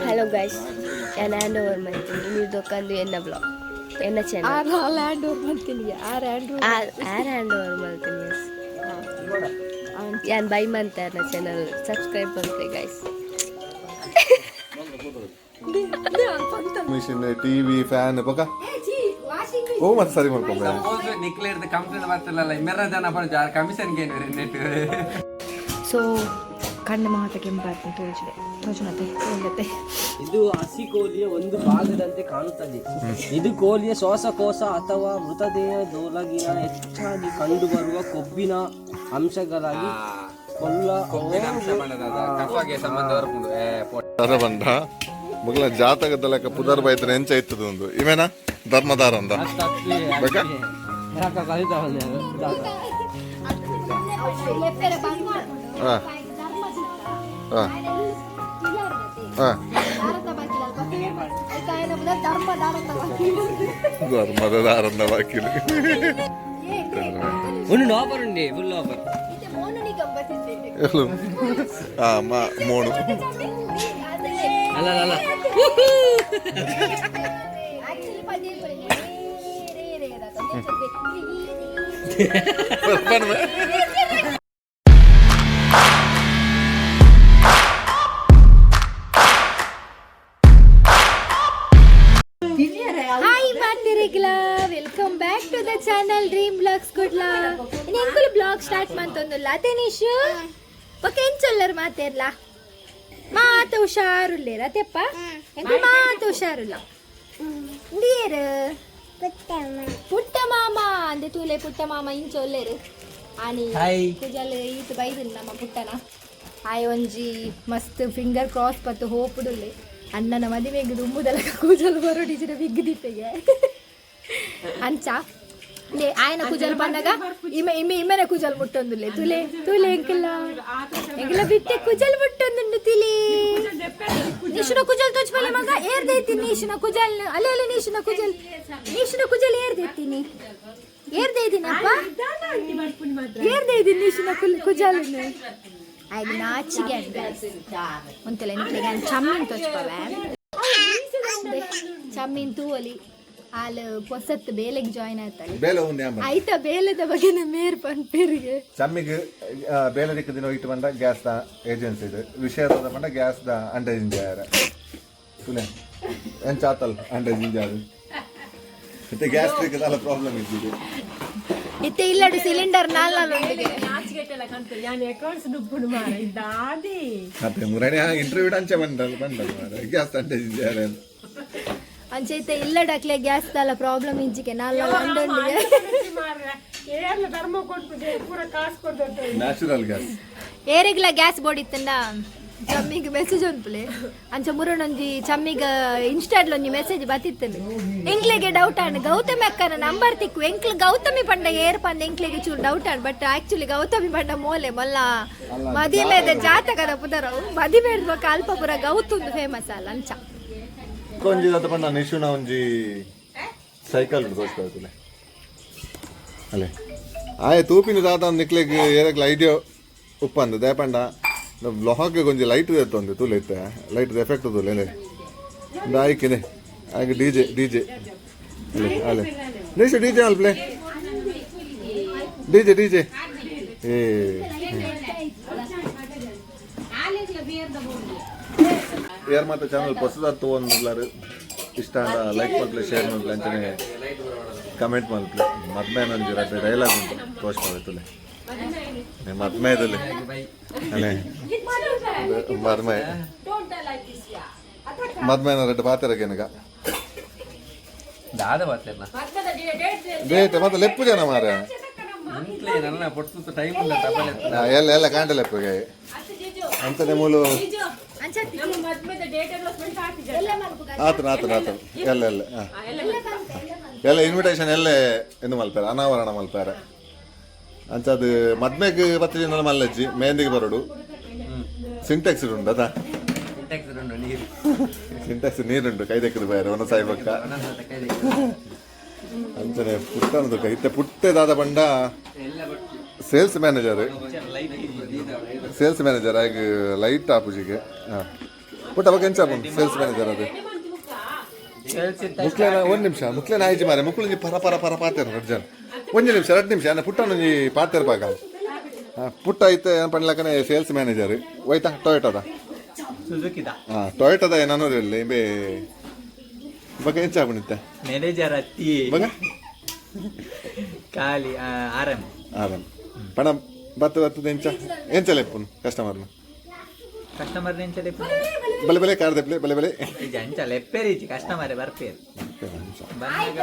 Hello guys, ನಾನು hand over ಮಾಡ್ತೀನಿ. ನೀವು ಎನ್ನ ಬ್ಲಾಗ್, ಎನ್ನ ಚಾನಲ್. ಆರ್ ಹ್ಯಾಂಡ್ ಓವರ್ ಮಾಡ್ತೀನಿ, ಆರ್ ಹ್ಯಾಂಡ್. ಆರ್ ಹ್ಯಾಂಡ್ ಓವರ್ ಮಾಡ್ತೀನಿ. ಎಸ್, ಯಾನ್ ಬೈ ಮಂತ ಚಾನಲ್ ಸಬ್ಸ್ಕ್ರೈಬ್ ಮಾಡ್ತೆ ಗೈಸ್. ಮಿಷಿನ್, ಟಿವಿ, ಫ್ಯಾನ್ ಬೊಕ ಓ ಮತ್ತೆ ಸರಿ ಮಾಡ್ಕೊಂಬ. ಸಪೋಸ್ ನಿಕ್ಲೇರ್ದ ಕಂಪ್ಲೇಂಟ್ ಬರ್ತಿಲ್ಲ, ಮೆರ್ರ ಜನ ಪಂಚ ಕಮಿಷನ್ ಗೇನ್ ನೆಟ್. ಸೊ ಕಣ್ಣು ಮಾತ ಕೆಂಪಾಯ್ತು, ತೋಜಿದೆ ತೋಜನತೆ ಹೋಗತ್ತೆ. ಇದು ಹಸಿ ಕೋಳಿಯ ಒಂದು ಭಾಗದಂತೆ ಕಾಣುತ್ತದೆ. ಇದು ಕೋಳಿಯ ಶ್ವಾಸಕೋಶ ಅಥವಾ ಮೃತದೇಹದೊಳಗಿನ ಹೆಚ್ಚಾಗಿ ಕಂಡುಬರುವ ಕೊಬ್ಬಿನ ಅಂಶಗಳಾಗಿ ಕೊಲ್ಲ. ಕೊಬ್ಬಿನ ಅಂಶ ಬಣ್ಣದ ಕಫಗೆ ಸಂಬಂಧ ಬರ್ಕೊಂಡು ಏ ಪೋ. ಧರ ಬಂದ ಮುಗಲ ಜಾತಕದ ಲೆಕ್ಕ ಪುದರ್ ಬೈತನ ಎಂಚ ಇತ್ತದ ಒಂದು ಇವೇನಾ ಧರ್ಮದಾರ ಅಂದ ಬೇಕಾ? ಹಾ ಹಾ ಹಾ, ಧರ್ಮದ ದಾರಂದ ಬಾಕಿಲು. ಒಂದು ಆಫರ್ ಉಂಡೆ, ಫುಲ್ ಆಫರ್. ಎಲ್ಲು? ಆ ಮಾ ಮೋಣು. ಅಲ್ಲ ಅಲ್ಲ ಅಲ್ಲ. ಬರ್ಬಾರ್ದೆ. ಹಾಯ್ ಮಾತಿರಿಗ್ಲ, welcome back to the channel Dream Blogs Kudla. ಇನ್ನು ಎಂಕುಲು ಬ್ಲಾಗ್ ಸ್ಟಾರ್ಟ್ ಮಂತೊಂದುಲ್ಲ ಅದೇ ನಿಶು ಬೊಕ ಎಂಚೊಲ್ಲರ್ ಮಾತೇರ್ಲ ಮಾತ ಹುಷಾರುಲ್ಲೇರ ಅತೆಪ್ಪ? ಎಂಕುಲು ಮಾತ ಹುಷಾರುಲ್ಲ. ಇಂದಿಯೇರು ಪುಟ್ಟ ಮಾಮ ಅಂದೆ ತೂಲೆ, ಪುಟ್ಟ ಮಾಮ ಇಂಚೊಲ್ಲೇರು ಆನಿ. ಹಾಯ್. ಕುಜಲ್ ಈತ್ ಬೈದಿಲ್ಲ ನಮ್ಮ ಪುಟ್ಟನ. ಆಯ್ ಒಂಜಿ ಮಸ್ತ್ ಫಿಂಗರ್ ಕ್ರಾಸ್ ಪತ್ತು ಹೋಪುಡುಲ್ಲೆ. ಅಣ್ಣನ ಮದಿಮೆಗೆ ದುಂಬುದಲ ಕೂಜಲ್ ಬರೋಡಿಜಿನ ಬಿಗ್ ದೀಪೆಗೆ ಅಂಚ ಲೇ ಆಯನ ಕುಜಲ್ ಬಂದಾಗ ಇಮೆ ಇಮೆ ಇಮೆನ ಕುಜಲ್ ಮುಟ್ಟೊಂದುಲ್ಲೆ. ತುಲೆ ತುಲೆ, ಎಂಕಲ್ಲ ಎಂಕಲ್ಲ ಬಿಟ್ಟೆ ಕುಜಲ್ ಮುಟ್ಟೊಂದುಂಡು. ತಿಲಿ ನೀಶುನ ಕುಜಲ್ ತೋಚ್ಬಲೆ ಮಗ ಏರ್ದೈತಿ. ನೀಶುನ ಕುಜಲ್ ಅಲೆ ಅಲೆ, ನೀಶುನ ಕುಜಲ್, ನೀಶುನ ಕುಜಲ್ ಏರ್ದೈತೀನಿ, ಏರ್ದೈದಿನಪ್ಪ, ಏರ್ದೈದಿನಿ ನೀಶುನ ಕುಲ್ ಕುಜಲ್. ಆಯ್ತು, ನಾಚಿಗೆ ಒಂತೆಲ್ಲ ನಿಕ್ಲೆಗೆ ಚಮ್ಮಿನ್ ತೋಚ್ಪವೆ. ಚಮ್ಮಿನ್ ತೂವಲಿ ಆಲ್ ಪೊಸತ್ ಬೇಲೆಗ್ ಜಾಯ್ನ್ ಆಯ್ತಲ್ಲ. ಬೇಲೆ ಉಂಡೆ ಅಂಬ. ಆಯ್ತ ಬೇಲೆದ ಬಗ್ಗೆ ಮೇರ್ ಪನ್ಪೇರಿಗೆ. ಚಮ್ಮಿಗ್ ಬೇಲೆ ದಿಕ್ಕ ದಿನ ಇಟ್ಟು ಬಂದ ಗ್ಯಾಸ್ the agency ಇದು ವಿಷಯ ಬಂದ ಗ್ಯಾಸ್ the ಅಂಡ ಜಿಂಜಾರ ತುಲೆ ಎಂಚಾತಲ್ ಅಂಡ ಜಿಂಜಾರು. ಮತ್ತೆ ಗ್ಯಾಸ್ ದಿಕ್ಕದಲ್ಲ ಪ್ರಾಬ್ಲಮ್ ಇದ್ದಿದೆ. ಇತ್ತೆ ಇಲ್ಲಡು ಸಿಲಿಂಡರ್ ನಾಲ್ ನಾಲ್ ಉಂಡಿಗೆ. ಮತ್ತೆ ಮುರಣಿ ಇಂಟರ್ವ್ಯೂ ಅಂಚೆ ಬಂದಲ್ಲ ಬಂದಲ್ಲ ಗ್ಯಾಸ್ ಅಂಡ ಜಿಂಜಾರ. ಅಂಚೈತೆ ಇಲ್ಲಡಕ್ಲೆ ಗ್ಯಾಸ್ ದಲ್ಲ ಪ್ರಾಬ್ಲಮ್ ಇಂಚಿಗೆ ನಾಲ್ ನಾಲ್ ಅಂಡುಂಡಿಗೆ. Natural gas. ಏರಿಗ್ಲ ಗ್ಯಾಸ್ ಬೋರ್ಡ್ ಇತ್ತಂಡ ಚಮ್ಮಿಗ್ ಮೆಸೇಜ್ ಉಂಪುಲೆ. ಅಂಚ ಮುರುಣೊಂಜಿ ಚಮ್ಮಿಗ ಇನ್ಸ್ಟಾಡ್ಲ ಒಂಜಿ ಮೆಸೇಜ್ ಬತ್ತಿತ್ತಂಡು. ಎಂಕ್ಲೆಗೆ ಡೌಟ್ ಆಂಡ್, ಗೌತಮಿ ಅಕ್ಕನ ನಂಬರ್ ತಿಕ್ಕು. ಎಂಕ್ಲು ಗೌತಮಿ ಪಂಡ ಏರ್ ಪಂಡ ಎಂಕ್ಲೆಗೆ ಚೂರು ಡೌಟ್ ಆಂಡ್. ಬಟ್ ಆಕ್ಚುಲಿ ಗೌತಮಿ ಪಂಡ ಮೋಲೆ ಮೊಲ್ಲ ಮದಿಮೆದ ಜಾತಕದ ಪುದರವು. ಮದಿಮೆ ಬೊಕ ಅಲ್ಪ ಪುರ ಗೌತುಂದು ಫೇಮಸ್ ಅಲ್ಲ ಅಂಚ. ಒಂಜಿ ದತ್ತ ಪಂಡ ನಿಶುನ ಒಂಜಿ ಸೈಕಲ್ ತೋಚ್ಕೊಳ್ತಿಲ್ಲ ಅಲ್ಲೇ ಆಯ್ ತೂಪಿನ ದಾದ ನಿಕ್ಲೆಗ್ ಏರಗ್ಲ ಐಡಿಯಾ ಉಪ್ಪಂದು. ದಯಪಂಡ ಬ್ಲಾಗ್ ಒಂಜಿ ಲೈಟ್ ಇತ್ತೊಂದು ತೂಲೆ ಇತ್ತೆ, ಲೈಟ್ ಎಫೆಕ್ಟ್ ತೂಲೆ ಇಂದು ಆಯ್ಕಿದೆ ಆಯ್ಕೆ ಡಿಜೆ ಡಿಜೆ ಅಲ್ಲೇ ಅಲ್ಲೇ. ನಿಶು, ಡಿಜೆ ಅಲ್ಪ್ಲೆ, ಡಿಜೆ ಡಿಜೆ. ಏ ಯಾರು ಮಾತ್ರ ಚಾನಲ್ ಹೊಸದಾದ ಒಂದು ಇಷ್ಟ ಅಂಡ ಲೈಕ್ ಮಲ್ಪ್ಲೆ, ಶೇರ್ ಮಲ್ಪ್ಲೆ, ಅಂಚನೆ ಕಮೆಂಟ್ ಮಲ್ಪ್ಲೆ. ಮದ್ಮೆ ಒಂಜಿ ರಡ್ಡ್ ಡೈಲಾಗ್ ಉಂಟು ಪೋಸ್ಟ್ ತುಲೆ ಮದ್ಮೆದಲ್ಲಿ ಅಲ್ಲೇ ಮದ್ಮೆ ಮದ್ಮೆನ ರಡ್ಡ್ ಪಾತೆರಗೇನಗ. ದಾದ ಬಾತ್ಲೆಲ್ಲ. ಡೇಟ್ ಮತ್ತೆ ಲೆಪ್ಪು ಜನ ಮಾರ. ಇಂಕ್ಲೆ ನನ್ನ ಪೊಟ್ಟು ಟೈಮ್ ಇಲ್ಲ ತಬಲೆ. ಎಲ್ಲ ಎಲ್ಲ ಕಾಂಡ ಲೆಪ್ಪುಗೆ ಅಂಚನೆ ಮೂಲು. ಆತನ ಆತನ ಆತನ ಎಲ್ಲ ಎಲ್ಲ ಹಾಂ ಎಲ್ಲ ಇನ್ವಿಟೇಷನ್ ಎಲ್ಲ ಎಂದು ಮಲ್ಪಾರೆ, ಅನಾವರಣ ಮಲ್ಪಾರೆ. ಅಂಚ ಅದು ಮದ್ಮೆಗ್ ಪತ್ತು ಜನ ಮಲ್ಲಜ್ಜಿ ಮೆಹಂದಿಗೆ ಬರೋಡು. ಸಿಂಟೆಕ್ಸ್ ಉಂಟು ಅದ. ಸಿಂಟ್ಯಾಕ್ಸ್ ಉಂಟು ನೀರು. ಸಿಂಟೆಕ್ಸ್ ನೀರುಂಟು, ಕೈ ದೆಕ್ಕದು ಬಾಯರು ಒಂದ ಸಾಯ್ಬಕ್ಕ. ಒಂದೊಂದು ಕೈ. ಅಂಚನೆ ಪುಟ್ಟನದು ಇತ್ತೆ ಪುಟ್ಟೆ ದಾದ ಬಂಡ ಎಲ್ಲ ಬಟ್ಟಿ. Sales manager light. Sales manager ಆಗ ಲೈಟ್ ಆಪುಜಿಗೆ ಹಾಂ. ಪುಟ್ಟ ಅವಾಗ ಎಂಚ ಸೇಲ್ಸ್ ಮ್ಯಾನೇಜರ್ ಅದು ಮುಕ್ಲೇನ ಒಂದು ನಿಮಿಷ ಮುಕ್ಲೇನ ಆಯ್ತು ಮಾರೆ ಮುಕ್ಳು ಪರ ಪರ ಪರ ಪಾತೇರು ರಡ್ಡು ಜನ ಒಂಜಿ ನಿಮಿಷ 2 ನಿಮಿಷ ಅನ್ನ ಪುಟ್ಟ ಒಂಜಿ ಪಾತೇರು ಪಾಕ ಪುಟ್ಟ ಐತೆ ಏನು ಪಣ್ಲಕ್ಕನೆ ಸೇಲ್ಸ್ ಮ್ಯಾನೇಜರ್ ಹೋಯ್ತಾ ಟೊಯೋಟೋದ ಸುಜುಕಿದ. ಹಾಂ ಟೊಯೋಟೋದ ಏನೋ ಇಲ್ಲಿ ಬೇ ಬಗ ಎಂಚ ಆಪುಣಿತ್ತೆ? ಮ್ಯಾನೇಜರ್ ಅತ್ತಿ. ಬಗ? ಖಾಲಿ ಆರಾಮ್. ಆರಾಮ್ ಪಣ ಬತ್ತ ಬತ್ತದ ಎಂಚ ಎಂಚ ಲೆಪ್ಪುನು ಕಸ್ಟಮರ್ನ? ಕಸ್ಟಮರ್ ನೆಂಚಲೆ. ಬಲೆ ಬಲೆ ಕಾರ್ ದೆಪ್ಲೆ ಬಲೆ ಬಲೆ. ಅಂಚ ಲೆಪ್ಪೇರಿಚಿ, ಕಸ್ಟಮರ್ ಬರ್ಪೇರು ಬಂದಾಗ.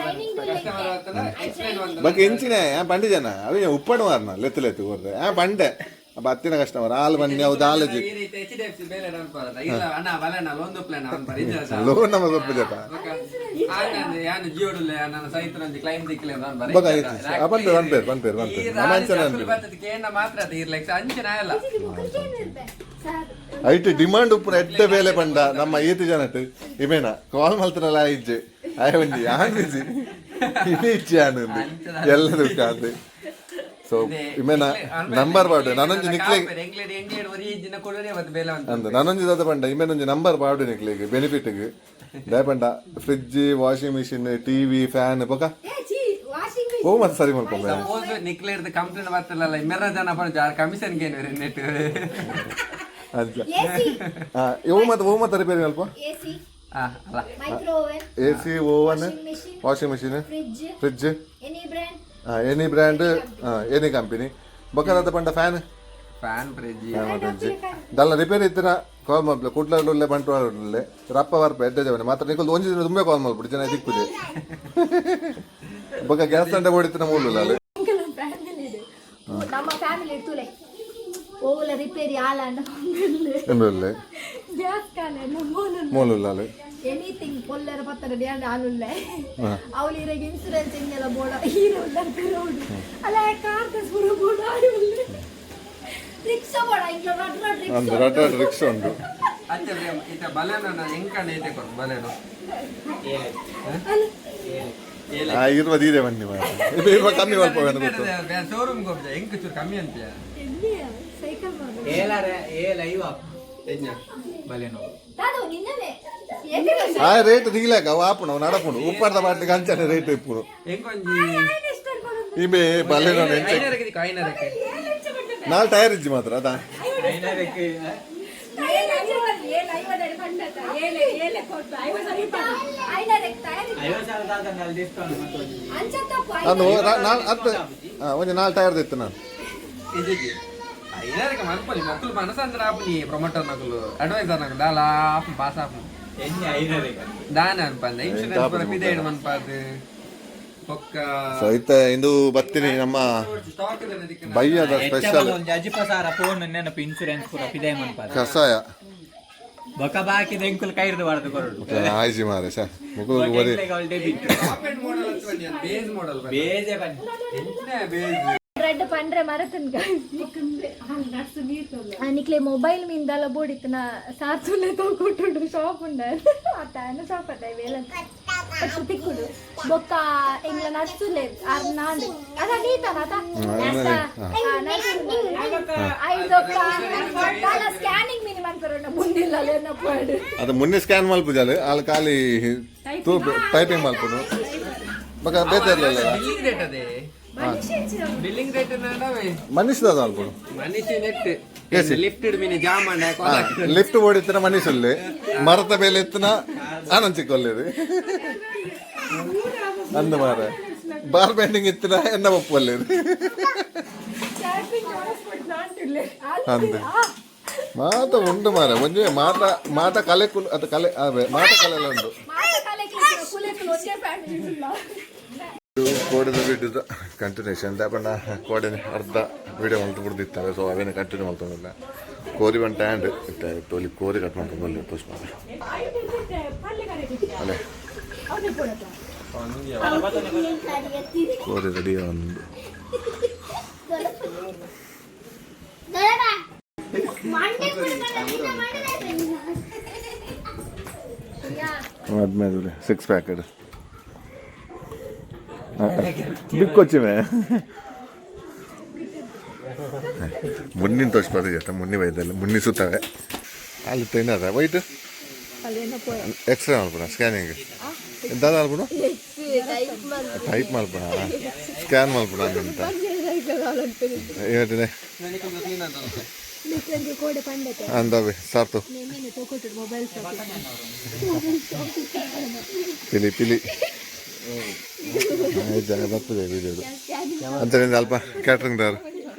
ಬಗ್ ಎಂಚಿನ ಆ ಪಂಡಿ ಜನ ಅವಿ ಉಪ್ಪಡು ಮಾರ್ನ ಲೆತ್ತು ಲೆತ್ತು ಕೊರ್ದೆ ಆ ಪಂಡೆ ಅಪ್ಪ ಹತ್ತಿನ ಕಸ್ಟಮರ್ ಹಾಲು ಬನ್ನಿ ಅವು ದಾಲಜಿ. ಈ ರೀತಿ ಎಚ್ ಡಿ ಎಫ್ ಸಿ ಬೇಲೆ ಅನ್ಪಾರಲ್ಲ ಇಲ್ಲ ಅಣ್ಣ ಬಲೆ ನಾ ಲೋನ್ ಪ್ಲಾನ್ ಅವನ್ ಬರೀ. ಲೋನ್ ನಮ್ಮ ಸೊಪ್ಪು ಜತ. ಯಾನು ಜಿಯೋಡುಲ್ಲ ನನ್ನ ಸೈತನೊಂಜಿ ಕ್ಲೈಮ್ ದಿಕ್ಕಿಲ್ಲ ನಾನು ಬರೀ. ಬಗ ಆಯ್ತು. ಆ, ಪನ್ಪೇರು ಪನ್ಪೇರು ಪನ್ಪೇರು ಪನ್ಪೇರು ನಮ್ಮ ಅಂಚನೆ ಅನ್ಪೇರು. ಬರ್ತದೆ ಕೇಂದ್ರ ಮಾತ್ರ ಅದು ಇರ್ಲಕ್ಕ ಅಂಚನೆ ಆಯಲ್ಲ. ಐಟ್ ಡಿಮಾಂಡ್ ಉಪ್ಪುನ ಎಡ್ಡೆ ಬೇಲೆ ಪಂಡ ನಮ್ಮ ಈತಿ ಜನಟ್ ಇಮೇನ ಕಾಲ್ ಮಲ್ತನಲ್ಲ ಇಜ್ಜೆ ಆಯ ಒಂಜಿ ಯಾನ್ ಬಿಜಿ ಇನಿ ಇಜ್ಜೆ ಯಾನ್ ಎಲ್ಲ ಕಾದು. ಸೊ ಇಮೇನ ನಂಬರ್ ಪಾಡು ನಾನೊಂಜಿ ನಿಕ್ಲೆ. ಎಂಗ್ಲೇಡ್ ಎಂಗ್ಲೇಡ್ ಒರಿ ದಿನ ಕೊಡೋರೆ ಮತ್ತೆ ಬೇಲೆ ಅಂತ. ಅಂದ ನಾನೊಂಜಿ ದಾದ ಪಂಡ ಇಮೇನೊಂಜಿ ನಂಬರ್ ಪಾಡು ನಿಕ್ಲೆಗ್ ಬೆನಿಫಿಟ್ಗ್ ದಾಯ ಪಂಡ fridge, washing machine, TV, fan ಬೊಕ ವಾಷಿಂಗ್ ಓ ಮತ್ತೆ ಸರಿ ಮಲ್ಕೊಂಬೆ. ಸಪೋಸ್ ನಿಕ್ಲೇರ್ದ ಕಂಪ್ಲೇಂಟ್ ಬರ್ತಲ್ಲ ಮೆರ್ರ ಜನ ಪಂಡ ಕಮಿಷನ್ ಗೇನ್ ನೆಟ್. ಅಂಚ. ಎಸಿ. ಹಾ, ಇವು ಮತ್ತೆ ಓ ಮತ್ತೆ ರಿಪೇರಿ ಅಲ್ಪ. ಎಸಿ. ಆ ಅಲ್ಲ. Micro oven. A C, oven. Machine. Washing machine. Fridge. Fridge. Any brand. Any brand, any company ಬೊಕ್ಕದಾದ ಪಂಡ ಫ್ಯಾನ್. Fan fridge. ಫ್ರಿಜ್ ದಲ್ಲ ರಿಪೇರಿ ಇತ್ತಿನ ಕಾಲ್ ಮಲ್ಪಲೆ ಕುಡ್ಲುಲ್ಲೆ ಬಂಟ್ವಾಳುಲ್ಲೆ ರಪ್ಪ ವರ್ಪ ಎಡ್ಡೆ ಜವನೆ ಮಾತ್ರ ನಿಕಲ್ ಒಂಜಿ ದಿನ ತುಂಬೆ ಕಾಲ್ ಮಲ್ಪುಡು ಜನ ದಿಕ್ಕುದೆ ಬೊಕ್ಕ ಗ್ಯಾಸ್ ತಂಡ ಓಡಿತ್ತಿನ ಮೂಲುಲ್ಲ ಅಲ್ಲಿ. ಫ್ಯಾಮಿಲಿ ಇದೆ, ನಮ್ಮ ಫ್ಯಾಮಿಲಿ ಇರ್ತುಲೆ ಓಲ ರಿಪೇರಿ ಆಲ ಎಂಬುಲ್ಲೆ. ಗ್ಯಾಸ್ ಕಾಲೆ ನಮ್ಮ ಮೂಲುಲ್ಲ ಅಲ್ಲಿ. ಎನಿಥಿಂಗ್ ಪೊಲ್ಲರ ಪತ್ತರ ಡ್ಯಾಂಡ್ ಆಲುಲ್ಲೆ ಅವಳು ಇರಗೆ ಇನ್ಸೂರೆನ್ಸ್ ಹಿಂಗೆಲ್ಲ ಬೋಡ ಹೀರೋ ರೋಡ್ ಅಲ್ಲ ಕಾರ್ ತಸ್ಬುರು ಬೋಡ ಆಯುಲ್ಲೆ ರಿಕ್ಷಾ ಬೋಡ ಇಂಗ್ಲ ರಡ್ ರಡ್. ಅಂದ್ ರಿಕ್ಷಾ. ರಡ್ ರಡ್ ರಿಕ್ಷಾ ಉಂಟು. ಅಚ್ಚ ಇತ್ತ ಬಲೇನೋ ಎಂಕಣ್ಣ ಐತೆ ಕೊಡು ಬಲೇನೋ. ಆ ಇರುವ ದೀದೆ ಬನ್ನಿ ಮಾರ್ರೆ. ಇದು ಇರುವ ಕಮ್ಮಿ ಮಲ್ಪ ಗೊತ್ತು. ಶೋರೂಮ್ ಹೋಗ್ಜ ಎಂಕ್ ಚೂರು ಕಮ್ಮಿ ಅಂತೀಯ. ಸೈಕಲ್ ಮಾಡು. ಏಲಾರೆ ಏಲ ಐವ. ಎಂಜ? ಬಲೇನೋ. ದಾದು ನಿನ್ನವೇ. ಆ ರೇಟ್ ದಿಗ್ಲಾಕ ಅವು ಆಪುಣ ಅವು ನಡಪುಣು ಉಪ್ಪಾಡ್ದ ಬಾಟ್ಲಿಗೆ ಅಂಚನೆ ರೇಟ್ ಇಪ್ಪುನು. ಎಂಕೊಂಜಿ? ಇಂಬೆ ಬಲೇನೋ ಎಂಚ? 500ಕ್ಕೆ ದಿಕ್ಕು 500ಕ್ಕೆ. ನಾಲ್ ಟೈರ್ ಇಜ್ಜಿ ಮಾತ್ರ ಅದಾ. 500ಕ್ಕೆ. 50,000 ದಾದ ಅಲ್ಲಿ ಡಿಸ್ಕೌಂಟ್ ಮತ್ತೊಂದು. ಅಂದು ನಾಲ್ ಹತ್ತು ಒಂಜಿ ನಾಲ್ ಟೈರ್ ದಿತ್ತು ನಾನು. ಇಜ್ಜಿ 500ಕ್ಕೆ ಮನ್ಪೊಲಿ ಮಕ್ಕಳು ಮನಸ್ಸಂದ್ರೆ ಆಪುನಿ ಪ್ರಮೋಟರ್ ನಕಲು ಅಡ್ವೈಸರ್ ನಕಲು ದಾಲ ಆಪು ಪಾಸ್ ಆಪು. ಎಣ್ಣೆ 500ಕ್ಕೆ. ದಾನ ಅನ್ಪಂದ ಇನ್ಶೂರೆನ್ಸ್ ಪೂರ ಪಿದೇಡು ಮನ್ಪಾದು ಬೊಕ್ಕ. ಸೊ ಇತ್ತ ಇಂದು ಬತ್ತೀನಿ ನಮ್ಮ ಸ್ಟಾಕ್ ಬಯ್ಯದ ಸ್ಪೆಷಲ್. ಒಂದು ಅಜಿಪ ಸಾರ ಫೋನ್ ನೆನಪು ಇನ್ಸೂರೆನ್ಸ್ ಪೂರ ಪಿದಾಯಿ ಮನ್ಪಾದ. ಕಷಾಯ. ಬೊಕ ಬಾಕಿ ದೆಂಕುಲ್ ಕೈರ್ದು ಬಾರ್ದು ಕೊರಡು. ಆಯ್ಜಿ ಮಾರೆ ಸರ್ ಮುಗುಲು ಬರಿ. ಡೆಬಿಟ್. ಮಾಡಲ್ ಬೇಸ್ ಮಾಡಲ್. ಬೇಜೆ ಬನ್ನಿ. ಎಂಚಿನ ಬೇಸ್? ಬ್ರೆಡ್ ಪಂಡ್ರೆ ಮರತನ್ ನಿಕ್ಲೆ ಮೊಬೈಲ್ ಮಿಂದಲ ಬೋಡಿತ್ತು ನಾ ಸಾರ್ತುಲೆ ತಗೊಟ್ಟುಂಡು ಶಾಪ್ ಉಂಡ ಅತ್ತ ಶಾಪ್ ಅತ್ತ ಇವೆಲ್ಲ ತಿಕ್ಕುಡು ಬೊಕ್ಕ ಎಂಗ್ಲ ನರ್ಸುಲೆ ಆರ್ ನಾಂಡು ಅದ ನೀತನ ಅತ ಸ್ಕ್ಯಾನಿಂಗ್ ಮಿನಿ ಮನ್ಪರ ಮುಂದಿಲ್ಲ ಪಾಡು. ಅದು ಮೊನ್ನೆ ಸ್ಕ್ಯಾನ್ ಮಲ್ಪುಜಾಲು ಅಲ್ಲಿ ಖಾಲಿ ಟೈಪಿಂಗ್ ಮಲ್ಪುನು ಬೊಕ ಬೇತೆ ಇರ್ಲಿಲ್ಲ. ಬಿಲ್ಲಿಂಗ್ ರೇಟ್ ಅದೇ ಬಿಲ್ಲಿಂಗ್ ರೇಟ್ ನಾಡವೇ. ಮನುಷ್ಯದ ಮಲ್ಪುನು. ಮನುಷ್ಯ ನೆಟ್. AC. Lifted mini ಜಾಮ್. ಲಿಫ್ಟ್ ಓಡಿತ್ತಿನ ಮನುಷ್ಯಲ್ಲಿ ಮರತ ಮೇಲೆ ಎತ್ತಿನ ಆನಂದ್ ಚಿಕ್ಕೊಲ್ಲೇರಿ ಅಂದ ಮಾರ ಬಾರ್ ಬ್ಯಾಂಡಿಂಗ್ ಎತ್ತಿನ ಎನ್ನ ಒಪ್ಪಲ್ಲೇರಿ ಅಂದ ಮಾತ ಉಂಡು ಮಾರ ಒಂಜಿ ಮಾತ ಮಾತ ಕಲೆ ಕುಲ್ ಅದು ಕಲೆ ಅವೇ ಮಾತ ಕಲೆಲ್ಲ ಉಂಡು. ಇದು ಕೋಡೆದ ವಿಡಿಯೋದ ಕಂಟಿನ್ಯೂಷನ್ ದಾಪಣ್ಣ ಕೋಡೆನೆ ಅರ್ಧ ವಿಡಿಯೋ ಮಲ್ತು ಬಿಡ್ದಿತ್ತಾರೆ. ಸೊ ಅವೇನು ಕಂಟಿನ್ಯೂ ಮಲ್ತೊಂದಿಲ್ಲ ಕೋರಿ ಬಂಟ ಆ್ಯಂಡ್ ಇತ್ತೆ ತೋಲಿ ಕೋರಿ ಕಟ್ ಮಾಡ್ಕೊಂಡು ತೋಚ್ ಮಾಡ ಅಲ್ಲೇ ಕೋರಿ ರೆಡಿ ಒಂದು. ಆದ್ಮೇಲೆ ಸಿಕ್ಸ್ ಪ್ಯಾಕೆಟ್ ಬಿಕ್ಕೊಚ್ಚಿಮೆ ಮುನ್ನಿನ ತೋಚ್ ಬರ್ತದೆ ಮುನ್ನಿ ಬೈದಲ್ಲ ಮುನ್ನಿ ಸುತ್ತವೆ ಅಲ್ಲಿ ತಿನ್ನದ ವೈಟ್. ಪೋಯ. ಎಕ್ಸ್ರೇ ಮಲ್ಪುಣ, ಸ್ಕ್ಯಾನಿಂಗ್ ದಾದ ಮಲ್ಪುಣ, ಟೈಪ್ ಮಲ್ಪುಣ, ಸ್ಕ್ಯಾನ್ ಮಲ್ಪುಣ ಅಂತ ಇವತ್ತಿನ ಕೋಡೆ ಪಂಡತೆ. ಅಂದಾವೆ ಸಾರ್ತು. ಮೀನು ತೋಕೊಟ್ಟು ಮೊಬೈಲ್. ಪಿಲಿ ಪಿಲಿ ಜಾಗ ಬರ್ತದೆ ವಿಡಿಯೋದು ಅಂಚನೆ ಅಲ್ಪ ಕ್ಯಾಟ್ರಿಂಗ್ ದಾರ್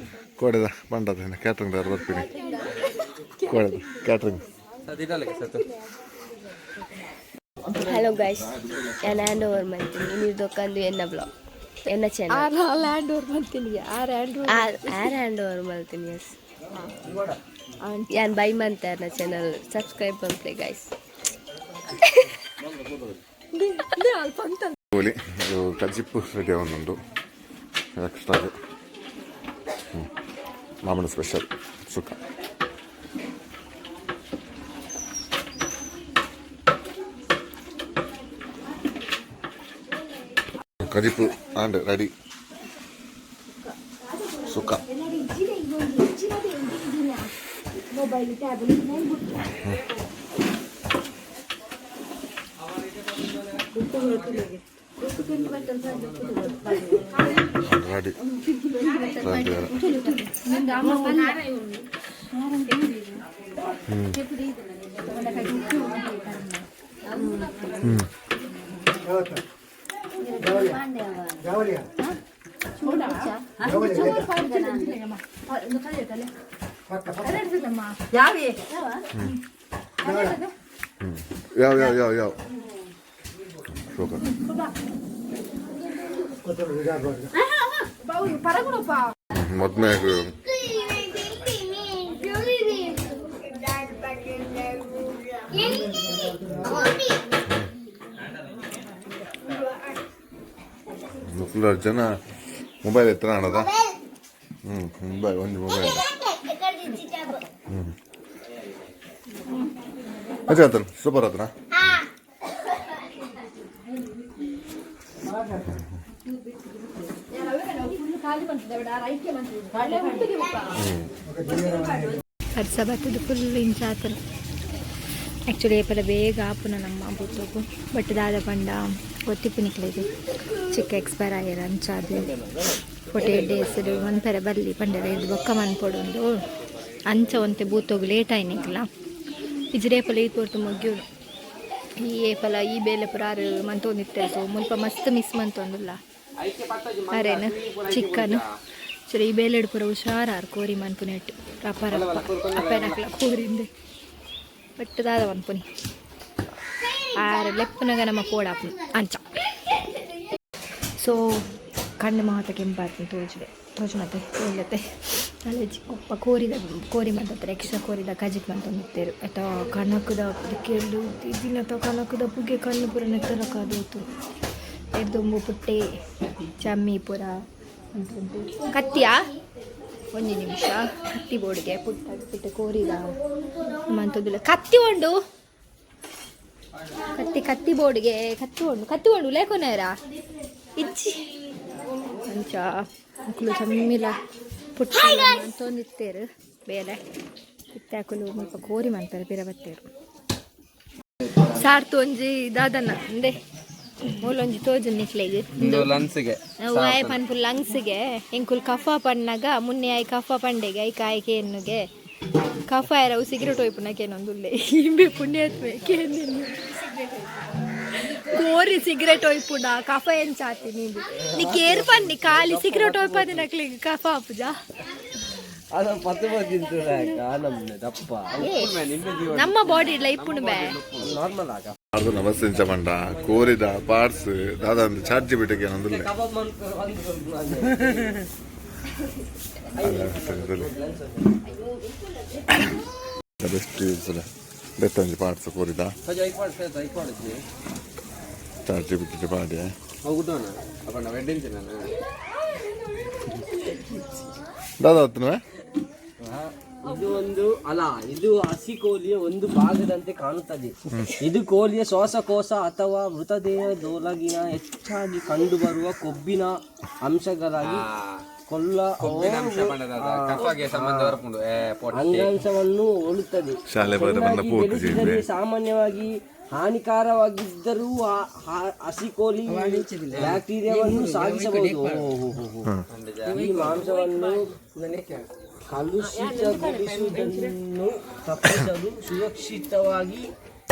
ಕೋಡೆದ ಪಂಡದ ಕ್ಯಾಟ್ರಿಂಗ್ ದಾರ್ ಬರ್ತೀನಿ ಕೋಡೆದ ಕ್ಯಾಟ್ರಿಂಗ್. ಸತ್. ಹಲೋ ಗೈಸ್, ನಾನು ಹ್ಯಾಂಡ್ ಓವರ್ ಮಾಡ್ತೀನಿ ನೀವು ಎನ್ನ ಬ್ಲಾಗ್ ಎನ್ನ ಚಾನಲ್. ಆರ್ ಹ್ಯಾಂಡ್ ಓವರ್ ಮಾಡ್ತೀನಿ, ಆರ್ ಹ್ಯಾಂಡ್. ಆರ್ ಹ್ಯಾಂಡ್ over ಮಾಡ್ತೀನಿ. ಎಸ್, ಯಾನ್ ಬೈ ಮಂತಾರ್ನ ಚಾನಲ್ ಸಬ್ಸ್ಕ್ರೈಬ್ ಮಲ್ಪಲೆ ಗೈಸ್. ಕೋಲಿ ಅದು ಕಜಿಪ್ಪು ರೆಡಿ ಒಂದೊಂದು ಎಕ್ಸ್ಟ್ರಾ ಹ್ಞೂ ಮಾಮೂಲು ಸ್ಪೆಷಲ್ ಸುಕ್ಕ. ಕಜಿಪ್ಪು ಆ್ಯಂಡ್ ರೆಡಿ ಸುಕ್ಕ. Mobile tab. Ready ready. ಯಾವ ಯಾವ ಯಾವ ಯಾವ ಶೋಕ. ಮದ್ಮೆ. ಫುಲ್ ಜನ ಮೊಬೈಲ್ ಎತ್ತರ ಆಡೋದ. ಹ್ಞೂ, ಮೊಬೈಲ್ ಒಂದು ಮೊಬೈಲ್. ಹ್ಞೂ, ಅಚ್ಚಾ ಆತನ ಸೂಪರ್ ಆತನ. ಅರ್ಸ ಬರ್ತದೆ ಫುಲ್ ಇಂಚ ಆತನ. ಆ್ಯಕ್ಚುಲಿ ಏಪಲ ಬೇಗ ಆಪುನ ನಮ್ಮ ಬುತ್ತೋಗು, ಬಟ್ ದಾದ ಪಂಡ ಒತ್ತಿಪುನಿಕ್ಲೆಗ್ ಚಿಕ್ಕ ಎಕ್ಸ್ಪೈರ್ ಆಗ್ಯಾರ. ಅಂಚಾದ್ 48 ಡೇಸ್ ಮನ್ಪೆರೆ ಬರ್ಲಿ ಪಂಡೆರ, ಇದು ಬೊಕ್ಕ ಮನ್ಪೊಡೊಂದು ಅಂಚ ಒಂತೆ ಬೂತೋಗು ಲೇಟ್ ಆಯ್ನಿಕ್ಲ. ಇಜ್ರೇಪಲ ಈ ಪೊರ್ತು ಮುಗ್ಯುನು. ಈ ಏಪಲ ಈ ಬೇಲೆ ಪುರ ಆರು ಮಂತೊಂದಿತ್ತೆ. ಸೊ ಮುಲ್ಪ ಮಸ್ತ್ ಮಿಸ್ ಮಂತೊಂದುಲ್ಲ ಅರೇನು ಚಿಕನ್. ಸರಿ, ಈ ಬೇಲೆಡ್ ಪೂರ ಹುಷಾರಾರು ಕೋರಿ ಮನ್ಪುನೆಟ್ ರಪ ರಪ ಅಪ್ಪೆನಕ್ಲ ಕೋರಿಂದೆ. ಬಟ್ ದಾದ ಮನ್ಪುನಿ, ಆರು ಲೆಪ್ಪುನಗ ನಮ್ಮ ಪೋಡಾಪುನು ಅಂಚ. ಸೊ ಕಣ್ಣು ಮಾತ ಕೆಂಪಾತು, ತೋಜುವೆ ತೋಜುನತೆ ತೋಜತೆ ಅಲೆಜಿ ಒಪ್ಪ ಕೋರಿದ ಕೋರಿ ಮಂತತ್ರ ಎಕ್ಸ್ಟ್ರಾ ಕೋರಿದ ಕಜಿಪ್ ಮಂತೊಂದಿತ್ತೇರು. ಅತ ಕನಕದ ಕೇಳು ದಿನತ ಕನಕದ ಪುಗೆ ಕಣ್ಣು ಪೂರ ನೆತ್ತರಕ ದೋತು ಎರ್ದೊಂಬು ಪುಟ್ಟೆ ಚಮ್ಮಿ ಪೂರ ಅಂತುಂಟು. ಕತ್ತಿಯಾ? ಒಂಜಿ ನಿಮಿಷ, ಕತ್ತಿ ಬೋರ್ಡ್ಗೆ ಪುಟ್ಟ ಪುಟ್ಟ ಕೋರಿದ ಮಂತೊಂದಿಲ್ಲ. ಕತ್ತಿ ಉಂಡು, ಕತ್ತಿ ಕತ್ತಿ ಬೋರ್ಡ್ಗೆ ಕತ್ತಿ ಉಂಡು, ಕತ್ತಿ ಉಂಡು ಲೇಕೊನೇರ ಇಜ್ಜಿ. ಅಂಚ ಅಕುಲು ಚಮ್ಮಿಲ ಪುಟ್ಟ ಮಂತೊಂದಿತ್ತೇರು ಬೇಲೆ ಇತ್ತೆ. ಅಕುಲು ಮುಲ್ಪ ಕೋರಿ ಮನ್ಪೆರೆ ಪಿರ ಬತ್ತೇರು. ಸಾರ್ತು ಒಂಜಿ ದಾದನ್ನ ಅಂದೆ ಮೂಲೊಂಜಿ ತೋಜು ನಿಕ್ಲೆಗ್. ಇಂದು ಲಂಗ್ಸ್ಗೆ. ಆಯ್ ಪನ್ಪು ಲಂಗ್ಸ್ಗೆ. ಎಂಕುಲ್ ಕಫ ಪಣ್ಣಾಗ ಮುನ್ನೆ ಆಯ್ ಕಫ ಪಂಡೆಗೆ I ಕಾಯ್ ಕೇನುಗೆ ಕಫ ಆಯರವು ಸಿಗರೇಟ್ ಒಯ್ಪುನ ಕೇನೊಂದುಲ್ಲೆ. ಇಂಬೆ ಪುಣ್ಯಾತ್ಮೆ ಕೇನಿನ್ನು ಕೋರಿ ಸಿಗರೇಟ್ ಒಯ್ಪುಂಡ ಕಫ ಎಂಚಾತಿ ನೀ ನೀ ಕೇರ್ ಪನ್ನಿ ಖಾಲಿ ಸಿಗರೇಟ್ ಒಯ್ಪದಿ ನಕ್ಲಿಗೆ ಕಫ ಆಪುಜಾ? ಅದು ಪತ್ತು ನಮ್ನೆ ದಪ್ಪ. ನಮ್ಮ ಬಾಡಿ ಇಲ್ಲ ಇಪ್ಪುಂಡು ಬೇ. ನಾರ್ಮಲ್ ಆಗ. ಅದು ನಮಸ್ತೆ ಇಂಚ ಪಂಡ ಕೋರಿದ ಪಾರ್ಟ್ಸ್ ದಾದ ಒಂದು ಚಾಟ್ ಜಿಬಿಟಿಗೆ ಏನೊಂದುಲ್ಲೆ. ಕಬಾಬ್ ಅಲ್ಲ, ಬೆಸ್ಟ್ ಯೂಸ್ ಬೆತ್ತ ಒಂಜಿ ಪಾರ್ಟ್ಸ್ ಕೋರಿದ. ಚಾಟ್ ಜಿಬಿಟಿ ಪಾಡ್ಯ. ಹೋಗುದೋನ ಅಪ್ಪ ನಾವು ವೆಡ್ಡಿಂಗ್ ನಾನು. ದಾದ ಆತನವೇ. ಇದು ಒಂದು ಅಲ್ಲ, ಇದು ಹಸಿ ಕೋಲಿಯ ಒಂದು ಭಾಗದಂತೆ ಕಾಣುತ್ತದೆ. ಇದು ಕೋಲಿಯ ಶ್ವಾಸಕೋಶ ಅಥವಾ ಮೃತದೇಹದೊಳಗಿನ ಹೆಚ್ಚಾಗಿ ಕಂಡುಬರುವ ಕೊಬ್ಬಿನ ಅಂಶಗಳಾಗಿ ಕೊಲ್ಲ ಕೊಬ್ಬಿನ ಅಂಶ ಪಂಡದ ಕಫಗೆ ಸಂಬಂಧ ಬರ್ಪುಂಡು ಏ ಪೊಟ್ಟೆ. ಅಂಗಾಂಶವನ್ನು ಹೋಲುತ್ತದೆ. ಶಾಲೆ ಬರ ಬಂದ ಚೆನ್ನಾಗಿ ಪೂರ್ತಿ ಬೆಳೆಸಿದರೆ ಜೀವೆ. ಸಾಮಾನ್ಯವಾಗಿ ಹಾನಿಕಾರವಾಗಿದ್ದರೂ ಹಸಿ ಕೋಳಿ ಬ್ಯಾಕ್ಟೀರಿಯಾವನ್ನು ಸಾಗಿಸಬಹುದು. ಈ ಮಾಂಸವನ್ನು ಕಲುಷಿತಗೊಳಿಸುವುದನ್ನು ತಪ್ಪಿಸಲು ಸುರಕ್ಷಿತವಾಗಿ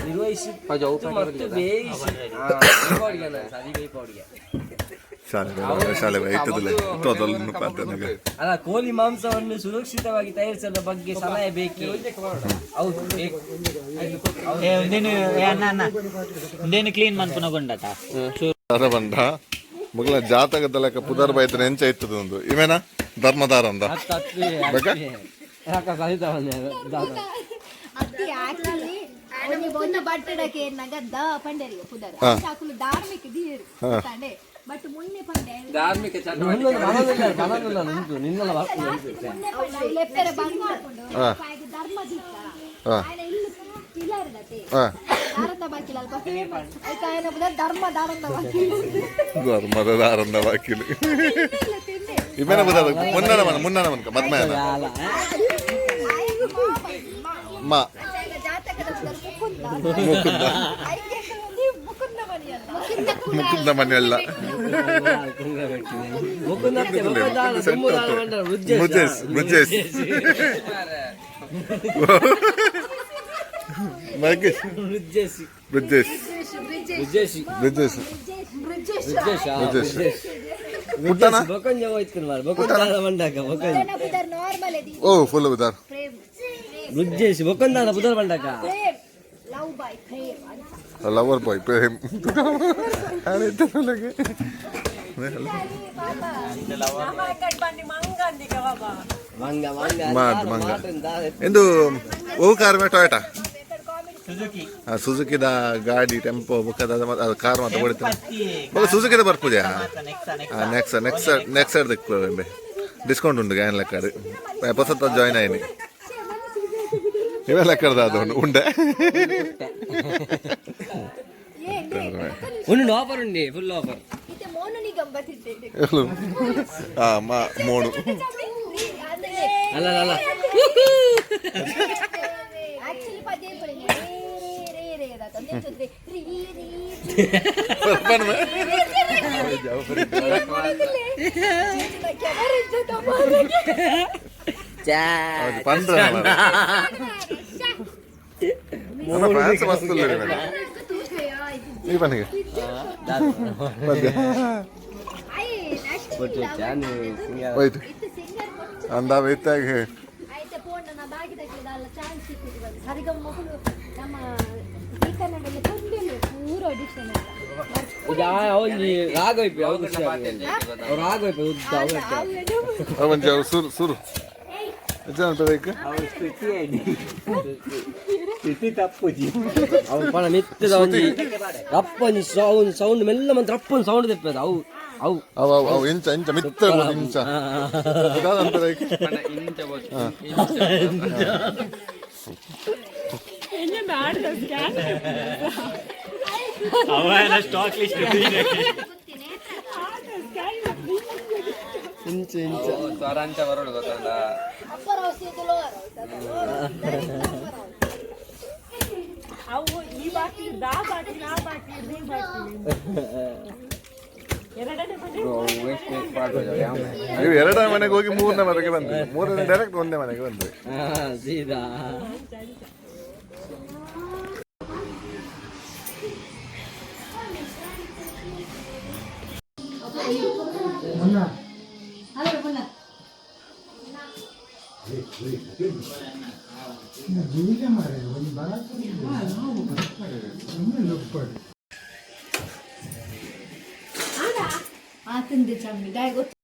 ನಿರ್ವಹಿಸಿ ಮತ್ತು ಬೇಯಿಸಿ. ಶಾಲೆ ಶಾಲೆ ಇಟ್ಟದಿಲ್ಲ ತೋದಲ್ ಪಾತನಗ. ಅಲ್ಲ, ಕೋಳಿ ಮಾಂಸವನ್ನು ಸುರಕ್ಷಿತವಾಗಿ ತಯಾರಿಸುವ ಬಗ್ಗೆ ಸಲಹೆ ಬೇಕೇ? ಹೌದು, ಬೇಕು. ಉಂದೇನು ಅಣ್ಣ ಅಣ್ಣ ಉಂದೇನು ಕ್ಲೀನ್ ಮನ್ಪುನ ಗೊಂಡಟ. ಅರ ಬಂದ ಮುಗಲ ಜಾತಕದ ಲೆಕ್ಕ ಪುದರ್ ಬೈತನ ಎಂಚ ಇತ್ತದ ಒಂದು ಇವೇನಾ ಧರ್ಮದಾರ ಅಂದ ಬೇಕಾ? ಅತ್ತಿ ಆಕ್ಚುಲಿ ಒಂದು ಬಟ್ಟಡಕ್ಕೆ ನಗ the ಪಂಡರಿಗೆ ಪುದರ್ ಅಕುಲು ಧಾರ್ಮಿಕ ದೀರು ತಾನೆ, ಬಟ್ ಮುನ್ನೆ ಪಂಡೆ ಧಾರ್ಮಿಕ ಚಟುವಟಿಕೆ. ಮುನ್ನೆ ಪಂಡ ಲೆಪ್ಪೆರೆ ಬಂದ್ ಮಾಡ್ಕೊಂಡು ಧರ್ಮ ದಿಕ್ಕ ಆಯ್ನ ಇಲ್ಲು ಪಿಲರ್ದತೆ ದಾರಂದ ಬಾಕಿಲ್ ಅಲ್ಪ ಫೇಮಸ್ ಆಯ್ತಾ? ಆಯ್ನ ಪುದರ್ ಧರ್ಮ ದಾರಂದ ಬಾಕಿಲ್. ಧರ್ಮದ ದಾರಂದ ಬಾಕಿಲು. ಇಲ್ಲ ತಿಂದೆ. ಇವೇನ ಬುದರ್ ಮುನ್ನನ ಮನ ಮುನ್ನನ ಮನ್ಕ ಮದ್ಮಯನ ಮಾ ಜಾತಕದ ಪುದರ್ ಮುಕುಂದ. ಮುಕುಂದ. ಐಕೆ ನೀವು ಮುಕುಂದ ಮನಿಯಲ್ಲ. ಮುಕುಂದ ಮನೆಯಲ್ಲ. ಬ್ರಿಜೇಶ್ ಬ್ರಿಜೇಶ್ ಮಗೇಶ್ ಬ್ರಿಜೇಶ್ ಬ್ರಿಜೇಶ್ ಬ್ರಿಜೇಶ್ ಪುಟ್ಟನ ಪುದರ್ ನಾರ್ಮಲ್ ಇದೆ. ಓ ಫುಲ್ ಬುದರ್. ಪ್ರೇಮ್. ವೃಜ್ಜೇಶ್ ಬೊಕೊಂದಾನ ಪುದರ್ ಬಂಡಕ. ಪ್ರೇಮ್ ಲವ್ ಬಾಯ್ ಪ್ರೇಮ್ ಅಂತ. Lover boy Prem. ಮಂಗ ಮಂಗ. ಮಾದ್ ಮಂಗ ಎಂದು ಓ ಕಾರ್ ಮೇ ಟೊಯೋಟಾ ಸುಜುಕಿ. ಸುಜುಕಿದ ಗಾಡಿ ಟೆಂಪೋ ಬೊಕ್ಕದ ಕಾರ್ ಮಾತ ಹೊಡಿತಾರೆ. ಬೊಕ್ಕ ಸುಜುಕಿದ ಬರ್ಪುಜಾ? ನೆಕ್ಸ್ಟ್ ನೆಕ್ಸ್ಟ್ ನೆಕ್ಸ್ಟ್ ದಿಕ್ಕು ಡಿಸ್ಕೌಂಟ್ ಉಂಟು ಗ್ಯಾನ್ ಲೆಕ್ಕ ಹೊಸತ ಜಾಯ್ನ್ ಆಯ್ನಿ ಇವೆಲ್ಲ ಲೆಕ್ಕದ ಅದು ಉಂಡು ಉಂಡೆ. ಉಂಡು, ಆಫರ್ ಉಂಡಿ, ಫುಲ್ ಆಫರ್. ಇತ್ತೆ ಮೋನು ನಿಗಂಬತ್ತಿದ್ದೆ. ಆ ಮಾ ಮೋಣು. ಅಲ್ಲ ಅಲ್ಲ. ಆಕ್ಚುಲಿ ಪದೇ ಪದೇ ರೇ ರೇ ರೇ ರೇ ರೀ ರೀ. ಪಂದ್ರ ಫ್ಯಾನ್ಸ್ ಮಸ್ತ್ ಉಲ್ಲೆರ್ ಮೇಡಮ್. ಈ ಬನ್ನಿಗೆ ಹೋಯ್ತು ಅಂದ ಇತ್ತಾಗ. ಐತೆ ಪೋಂಡ ನಾ ಬಾಗಿದಕ್ಕೆ ಚಾನ್ಸ್ ಸಿಕ್ಕಿದ್ದು ಬಂದು ಸರಿಗಮ ಮಗಳು ನಮ್ಮ ಈ ಕನ್ನಡದಲ್ಲಿ ತೊಂದರೆ ಪೂರ ಆಡಿಷನ್ ಅಂತ. ಒಂಜಿ ರಾಗ ಇಪ್ಪಿ ಅವು ಖುಷಿ ಅವ್ರು ರಾಗ ಇಪ್ಪಿ ಉದ್ದ ಅವು. ಒಂಜಿ ಅವು ಸುರು ಸುರು ಎಂಚ ಅನ್ಪದ. ಅವು ಪಣ ಮಿತ್ತದ ಒಂಜಿ ರಪ್ಪೊಂಜಿ ಸೌಂಡ್ ಸೌಂಡ್ ಮೆಲ್ಲ ಮಂತ್ರ ರಪ್ಪೊಂದು ಸೌಂಡ್ ತೆಪ್ಪದ ಅವು ಅವು. ಅವು ಅವು ಅವು ಇಂಚ ಇಂಚ ಮಿತ್ತ ಇಂಚ ದಾದ ಅನ್ಪದ. ಇಂಚ ಬೋಚ್. ಅವನ ಸ್ಟಾಕ್ ಲಿಸ್ಟ್. ಇಂಚ ಇಂಚ. ಸ್ವರಾಂಚ ಬರೋಡು ಗೊತ್ತಲ್ಲ. ಅಪ್ಪರ ಔಷಧಿ ಲೋವರ್. ಅವು ಈ ಬಾಟ್ಲಿ ದಾ ಬಾಟ್ಲಿ ಆ ಬಾಟ್ಲಿ ಈ ಬಾಟ್ಲಿ ಎರಡನೇ ಮನೆ. ನೀವು ಎರಡನೇ ಮನೆಗೆ ಹೋಗಿ ಮೂರನೇ ಮನೆಗೆ ಬಂದ್ರಿ, ಮೂರನೇ ಡೈರೆಕ್ಟ್ ಒಂದೇ ಮನೆಗೆ ಬಂದ್ರಿ. ಹಾ ಸೀದಾ. ಆತಂದೆ ಚಮ್ಮಿ ದಾಯ ಗೊತ್ತು.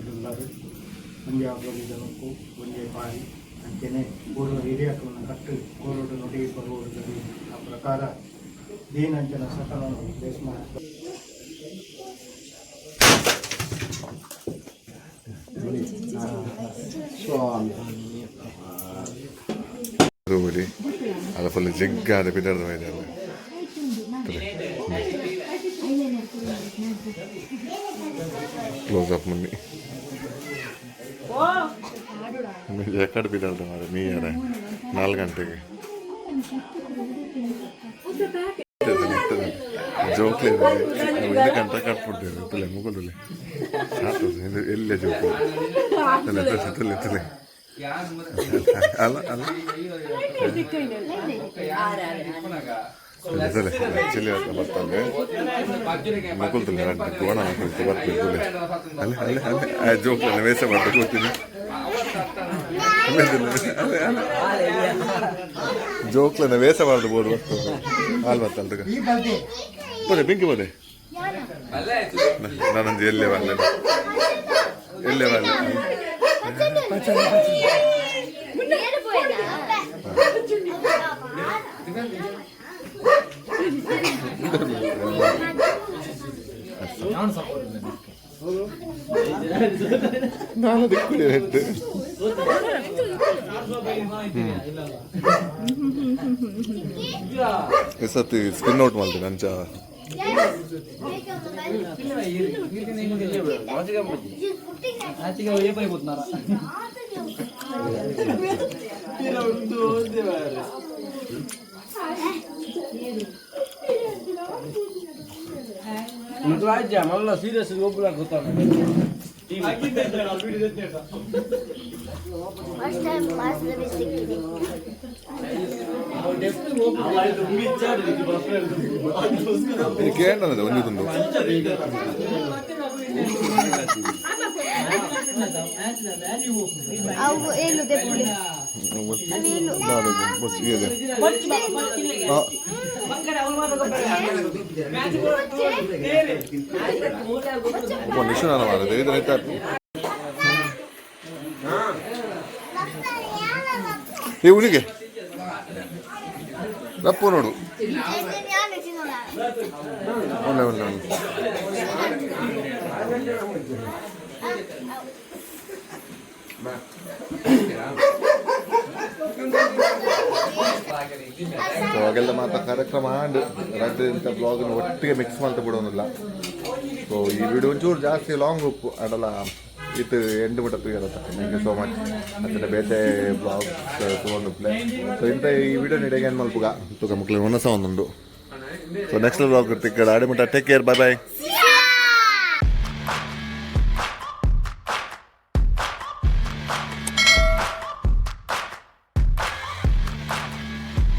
ಪದವಿಡುಲ್ಲಾರು ಒಂಜಿ ಜನಕ್ಕೂ ಒಂಜಿ ಬಾರಿ ಅಂಚೆನೆ ಪೂರ್ವ ಹಿರಿಯಕುಲನ ಕಟ್ಟು ಕೋರೋಡು ನುಡಿ ಬರುವುದು ಆ ಪ್ರಕಾರ ದೀನಂಚನ ಸಕಲನು ಬೇಸ್ ಮಾಡಿ. ಸ್ವಾಮಿ. ತೂವಲಿ ಅಲ್ಲ ಫುಲ್ ಜಿಗ್ಗಾದ ಪಿದರ್ದ ಮೈದಲ್ಲ. ಕ್ಲೋಸ್ ಅಪ್ ಮುನ್ನಿ ಎಕಡೆ ಬಿದ್ದಾಳ್ದ ಮಾರೆ ಮೀಯರ 4 ಗಂಟೆಗೆ ಜೋಕ್ಲೆ ಒಂದು ಗಂಟೆ ಕಟ್ಬಿಡ್ತೇವೆ ತುಲೆ ಮುಗುದುಲೆ ಸಾಕು ಎಲ್ಲೇ ಜೋಕು ತುಲೆ ತುಲೆ ತುಲೆ ತುಲೆ ಅಲ್ಲ ಅಲ್ಲ ತುಲೆ ತುಲೆ ಚಿಲ್ಲಿ ಹತ್ರ ಬರ್ತಾನೆ ಮಕ್ಕಳು ತುಲೆ ರಡ್ಡು ಗೋಣ ಮಕ್ಕಳು ಬರ್ತದೆ ತುಲೆ ಅಲ್ಲೇ ಅಲ್ಲೇ ಅಲ್ಲೇ ಆ ಜೋಕ್ಲೆ ವೇಷ ಮಾಡ್ತಾ ಕೂತೀನಿ ಜೋಕ್ಲನ ವೇಷ ಮಾಡ್ದು ಬೋರ್ಡ್ ಬರ್ತದೆ ಹಾಲು ಬರ್ತಲ್ದ ಬೋದೆ ಬೆಂಕಿ ಬೋದೆ ನಾನೊಂದು ಎಲ್ಲೇ ವಾಲೆ ಎಲ್ಲೇ ವಾಲೆ. ನಾನು ದಿಕ್ಕುಲಿ ನೆಟ್ಟು ಈ ಸತಿ ಸ್ಪಿನ್ ಔಟ್ ಮಾಡ್ತೀನಿ ಅಂಚ. ఏమైపోతున్నారా? మళ్ళీ సీరియస్ ఓపులా ಗೊತ್ತಾಗ. ಫಸ್ಟ್ ಟೈಮ್ ಪಾಸ್ ಸಿಕ್ಕಿದೆ. ಕೇಳೋದು ಒಂಜಿ ತುಂಡು. ಅವು ಏನು ದೆಪ್ಪುಲಿ? ಇದೆ. ನಿಶು ನಾನು ಮಾಡೋದು ಇದು ಆಯ್ತಾ? ಏ ಉನಿಗೆ ರಪ್ಪು ನೋಡು. ಒಳ್ಳೆ ಒಳ್ಳೆ ಒಳ್ಳೆ. ಸೊ ಅವಾಗೆಲ್ಲ ಮಾತ್ರ ಕಾರ್ಯಕ್ರಮ ಆಂಡ್ ರಡ್ಡು ಇಂಥ ಬ್ಲಾಗ್ನ ಒಟ್ಟಿಗೆ ಮಿಕ್ಸ್ ಮಾಡ್ತಾ ಬಿಡೋನಿಲ್ಲ. ಸೊ ಈ ವಿಡಿಯೋ ಒಂಚೂರು ಜಾಸ್ತಿ ಲಾಂಗ್ ಉಪ್ಪು ಅಡಲ ಇದು ಎಂಡ್ ಬಿಟ್ಟ ತೂಯಲ್ಲ. Thank you so much. ಅತ್ತಂಡ ಬೇತೆ ಬ್ಲಾಗ್ ತಗೊಂಡು ಪ್ಲೇ. ಸೊ ಇಂಥ ಈ ವಿಡಿಯೋ ನೀಡಿಗೆ ಏನು ಮಲ್ಪುಗ ತೂಕ ಮಕ್ಳಿಗೆ ಒನ್ನಸ ಒಂದುಂಡು. ಸೊ ನೆಕ್ಸ್ಟ್ ಬ್ಲಾಗ್ ಇರ್ತಿಕ್ಕಡ ಆಡಿ ಮುಟ್ಟ. Take care, bye bye.